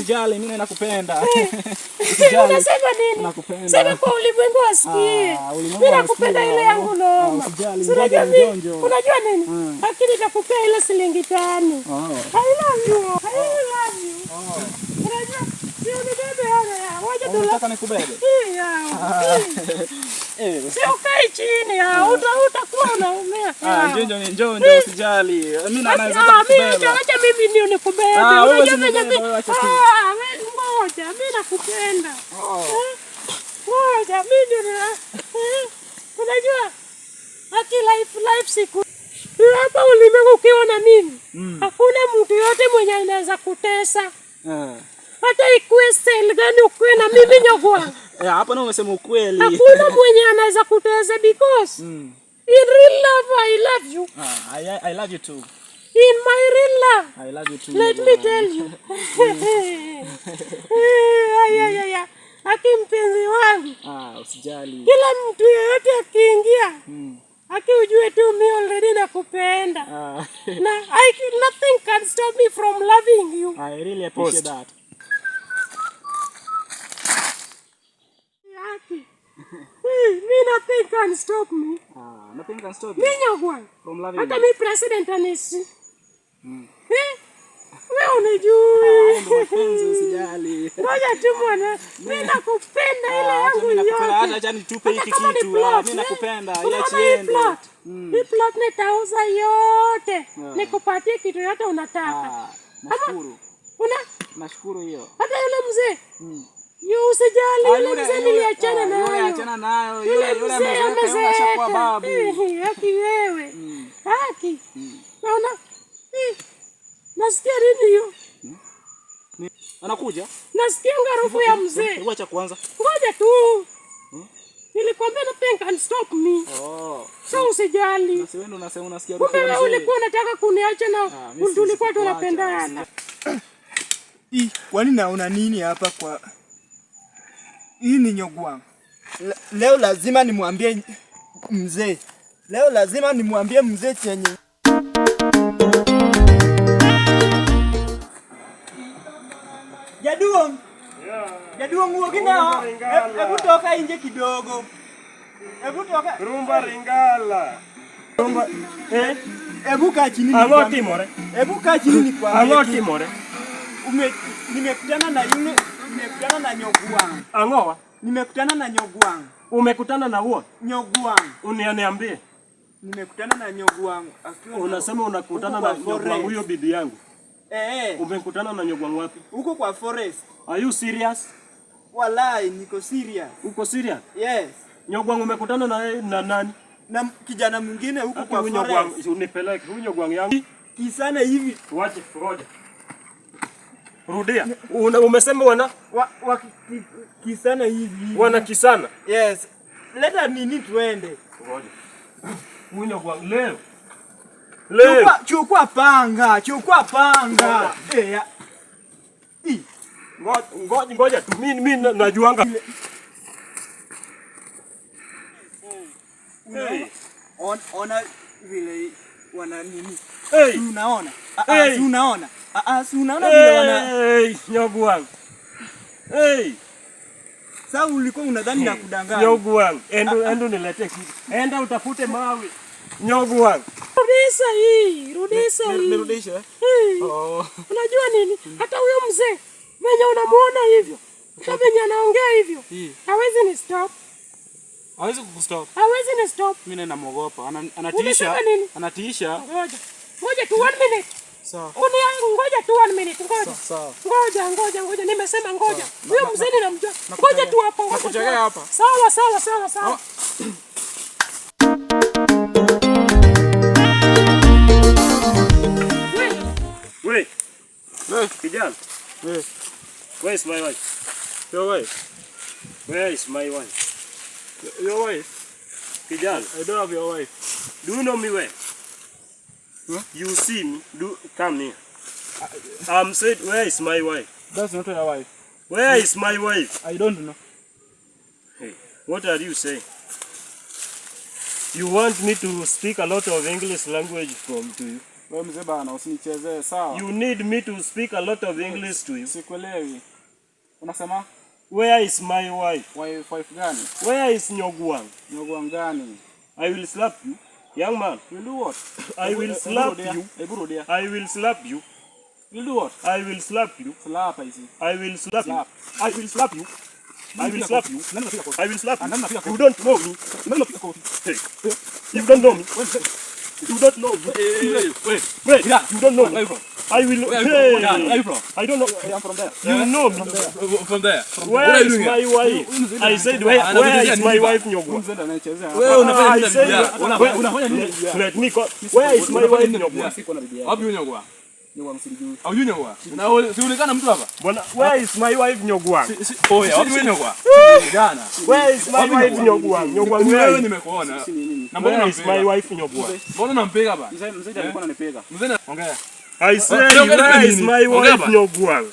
Usijali, mimi nakupenda. Usijali. Unasema nini? Nakupenda. Sema kwa ulimwengu wasikie. Ah, ulimwengu Mimi nakupenda wasikie. ile yangu noma. Ah, usijali, Si unajua ngoja mimi- njonjo. Unajua nini? Lakini nitakupea ile shilingi 5. Oh. I love you. I love you. Unajua, si unibebe haya ya. Wacha tu. Unataka nikubebe? Hii ya. Eh. Si ukae chini ya. Utakuwa unaumia. Ah, njonjo ni njonjo, usijali. Mimi na naweza Ah, mimi kukubeba. acha mimi ndio nikubebe. Ah, wewe Unajua usinibebe, venye mimi- wewe acha tu. Ah, wewe ngoja, mimi nakupenda. Oh. Eh, ngoja, mimi ndio eh, unajua haki life siku hapa ulimwengu ukiwa na mimi hakuna mtu yote mwenye anaweza kutesa. Eh. Hata ikuwe style gani ukuwe na mimi nyogwa. Eh, hapa na umesema ukweli. Hakuna mwenye anaweza kutesa because in real love I love you. Ah, I love you too. In my real love. I love you too. Let me tell you. Ay, ay, ay, ay. Aki mpenzi wangu, Ah, usijali. kila mtu yeyote akiingia, aki ujue tu mi already nakupenda. Ah, Na nothing can stop me from loving you. I really appreciate that. Aki. Mi nothing can stop me. Ah, nothing can stop Mi you nyagwa. from loving Hata me. mi president anisi. Eh? Wewe Ah, unijui. ndio mapenzi, usijali. Ngoja tu mwana, mimi nakupenda ile Ah, hata yangu mimi nakupenda, yote. hata acha nitupe Hata hiki kama ni kitu. plot, Ah, mimi eh. nakupenda, Unaona iachi hii iende. plot? Hii plot nitauza yote. Nikupatie kitu yote unataka. Ah, nashukuru. Una Nashukuru hiyo. hata yule mzee. Yu usijali Ah, yule mzee niliachana ah, yule nayo. achana nayo. Yule Yule yule mzee amezeeka, yule ashakuwa amezeeka. babu. Eh, Haki wewe. Haki. Naona eh, nasikia nini hiyo? Anakuja? Nasikia harufu ya mzee. Hebu acha kwanza. Ngoja tu. Nilikwambia nothing can stop me. Oh. So usijali. Sasa wewe ndio unasema unasikia harufu Kumbe ya wewe mzee. ulikuwa unataka kuniacha na Ah, mimi tulikuwa sikuacha. tunapendana. Ii, kwani naona nini hapa kwa hii ni nyogwang. Leo lazima nimwambie mzee. Leo lazima nimwambie mzee chenye. Jaduong. Jaduong wuogi nao. Hebu toka nje kidogo. Hebu toka. Rumba ringala. Rumba. Eh? Hebu kaa chini. Ang'o nikwambie. timore? Hebu kaa chini nikwambie. Ang'o timore? Nimekutana na yule, nimekutana na Nyogwang. Ang'owa? Nimekutana na Nyogwang. Umekutana na huo? Nyogwang. Uniambie. Nimekutana na Nyogwang akiwa Unasema unakutana huko na kwa Nyogwang forest. huyo bibi yangu. Eh, Umekutana na Nyogwang wapi? huko kwa forest. Are you serious? Walai, niko serious. Uko serious? Yes. Nyogwang umekutana na nani? Na kijana mwingine huko Hata kwa huyu Nyogwang forest. unipeleke huyu Nyogwang yangu. Kisana hivi Wache, ngoja. Rudia. Umesema wana wa kisana hivi. wana kisana. Yes. Leta nini tuende. Ngoja. Huyu Nyogwang leo. Leo. Chukua panga, chukua panga. Eh, ya. I. Ngoja, ngoja, ngoja tu. Mimi najuanga. Hey. Ona vile wana nini? Hey. Si unaona? Ah, ah, Hey. si unaona? Ah, ah, si unaona vile wana Hey, Nyogwang. Hey, Sasa ulikuwa unadhani na kudanganya. Nyogwang. Endo endo niletee kitu. Enda utafute mawe. Nyogwang. Rudisha hii, rudisha hii. Nirudishe? Eh, Oh. Unajua nini? Hata huyo mzee venye unamuona hivyo, hata venye anaongea hivyo, hawezi ni stop. Hawezi kukustop. Hawezi ni stop. Mimi namuogopa. Anatiisha. Umesema nini? Anatiisha. Ngoja. Ngoja tu 1 minute. Sawa. Ngoja tu 1 minute, ngoja. Sawa. Ngoja, ngoja, ngoja. Nimesema ngoja. Huyo mzee ninamjua. Ngoja tu hapo, ngoja tu Nakuchekea hapo. hapa. Sawa, sawa, sawa, sawa. We, Eh, kijana. eh, Where is my wife? your wife. Where is my wife? Your wife. Kijana, I don't have your wife. do you know me well? Huh? You see me, do come here. I'm said, where is my wife? That's not your wife. Where is my wife? I don't know. Hey, what are you saying? You want me to speak a lot of English language from to you? Wewe mzee bana, usinichezee, sawa? You need me to speak a lot of English to you. Sikuelewi. Unasema Where is my wife? Wife, wife gani? Where is Nyogwang? Nyogwang gani? I will slap you. Young man, You'll do what? I will slap you. Hebu rudia. I will slap you. You'll do what? I will slap you. Slap hizi. I will slap you. Slap. I will slap you. I will slap you. Nani unapiga kofi? I will slap Ah, nani unapiga you. You kofi? don't know me. Nani unapiga kofi? Hey. You don't know me. You don't know me. Wait. Wait, you don't know Where me. are you from? I will. Where are you from? Hey. Where are you from? I don't know. I'm from there. You know me. From there. What Where are you is doing my here? wife? I said, where, Anakutetea where is nini my baba? wife, Nyogwa? Mzee ndo anayechezea hapa. Wewe unafanya I nini na said, bibi yako? Unafanya nini na bibi yako? Let me go. Where is my Unafanya wife, nini na bibi Nyogwa? yako? Siko na bibi yako. Wapi Nyogwa? Nyogwang simjui. Haujui Nyogwa? Na si uonekana mtu hapa? Bwana, where is my wife, Nyogwa? Si oya, wapi wewe Nyogwa? Kijana. Where is my Wapi wife, Nyogwa? Nyogwa? Nyogwa, Ni where wewe is, nimekuona. Si ni mimi. Na mbona where is my unampiga? wife, Nyogwa? Mbona unampiga bana? Mzee, mzee alikuwa ananipiga. Mzee na ongea. I say, Ongea where is nini? my Ongea wife, bana. Nyogwa?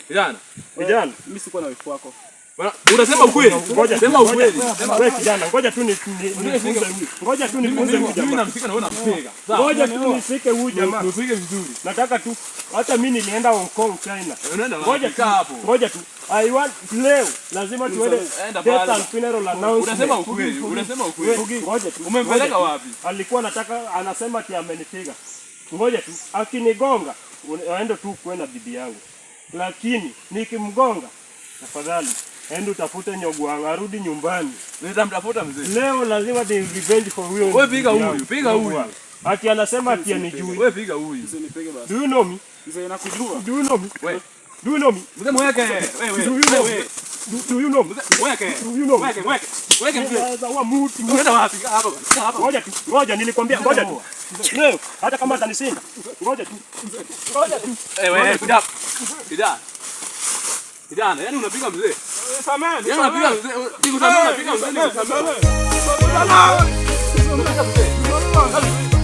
Kijana. Kijana, Mimi sikuwa na wife wako. Bwana, unasema ukweli. ngoja Sema ukweli. Wewe kijana, ngoja tu nifunze huyu. Ngoja tu nifunze huyu Mimi jamaa. namshika na wewe unampiga. Sawa. Ngoja tu nishike huyu jamaa. Nipige vizuri. Nataka tu hata mimi nilienda Hong Kong, China. Unaenda wapi? Ngoja tu, Kaa hapo. ngoja tu. I want leo lazima tuende Enda death pale. and funeral announcement. Unasema ukweli. Unasema ukweli. Ngoja tu. Umempeleka Ngoja tu. wapi? Alikuwa anataka, anasema ati amenipiga. Ngoja tu, akinigonga aende tu kwenda bibi yangu, lakini nikimgonga, tafadhali ende utafute Nyogwang arudi nyumbani. Nitamtafuta mzee. Leo lazima ni revenge for huyo. Wewe piga bibi huyu, yangu. piga huyu. Nyogwang. Ati anasema ati anijui. Wewe piga huyu. Mzee nipige basi. Do you know me? Mzee nakujua. Do you know me? Wewe. Do you know me? Mzee mweke. Wewe. Do you know me? Wewe. Do you know me? Mweke. Do you know me? Mweke, mweke. Mweke mzee. Sasa wa muti. Unaenda wapi? Kaa hapa. Kaa hapa. Ngoja tu, ngoja nilikwambia, ngoja tu. Leo hata kama atanishinda, ngoja tu. Ngoja tu. Eh, wewe kuja. Kijana. Kijana, yaani unapiga mzee. Samehe, Yaani unapiga mzee. Nikusamehe unapiga mzee, nikusamehe. Unapiga mzee.